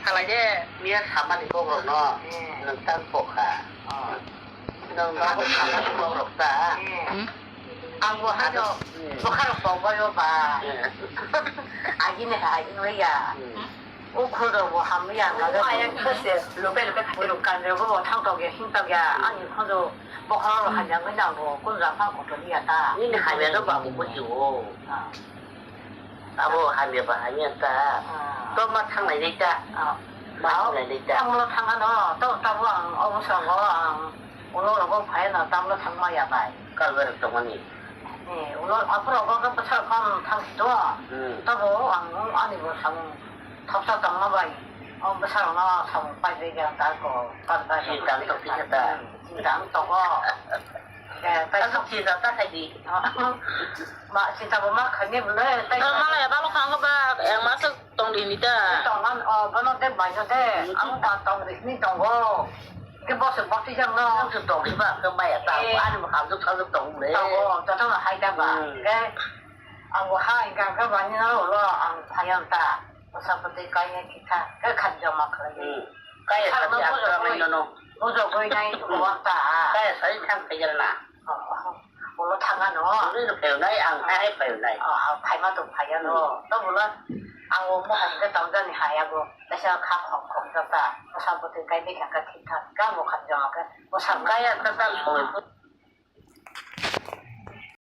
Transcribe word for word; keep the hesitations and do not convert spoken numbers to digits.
Khalai de, miya samani bokrok no, hmm, nwng tang pokha. Oh. Nwng babu samani bokrok ta. Hmm. Hmm. Ang bo hano, hmm, bokharok pokbayo ba. Hmm. Agini ha, agini ya. Hmm. O khorok bo hamya, ang kha khe se lobe lobe phuirok kanjak bo thang tok ya, him tok ya. Hmm. Ani khorok bokhorok hamya wngwi nang bo, kun jang phang kotor ya ta. Nini hamya no babu bo jiwo. Ah. Abo hamya ba hamya ta. Ah. To ma thanglai dai ta. Ah. Ma thanglai dai ta. Tamo thang ano, to tamo ang obo sango ang ulo rogo phai no tamo thang ma ya bai. Kalbai rok tongmani. Ni ulo apro go bwsarok no thang si to. Hmm. Tamo ang ani bo samung thopsa tongma bai. O bwsarok no samung pai bai ya ta ko kalbai. Ni tang tok kisa ta. Ni tang tok o. Eh, tai aswk sok. Chinta ta khai di. Ma, chinta bo ma khaini bwle, tai. Oh, malaya balo kha wngkha ba, yang masuk tong di ni ta. Tongman, oh, bono de bai no de, hmm, ang ba tong di ni tongo. Ke boss boti jang no. Ang tong di ba, ke maya ta, eh, ani mo kham juk kham juk tong le. Tongo, joto no hai da ba. Hmm. Ke, ang bo hai ga ga ba ni no lo, ang phayang ta. Bwsakbwtwi kaiya khe kha, khe khat joma khlaiwi. Hmm. Kaiya sakno sakni bujogwi, aswk nono. Bujogwi nai wata. Kaiya sai thang phaiya na. Oh, oh. Ulo thanga no. Uri no phaio nai, ang hai hai phaio nai. Oh, oh, phaima to phaiya no. Hmm. To bula, ang o mohom khe tamjani haya bo. Kaisa kha khok khok jata. Bwsakbwtwi kai bikha khe thik thak. Kamo khat joma khe. Bwsakbwtwi kaiya ta ta loi.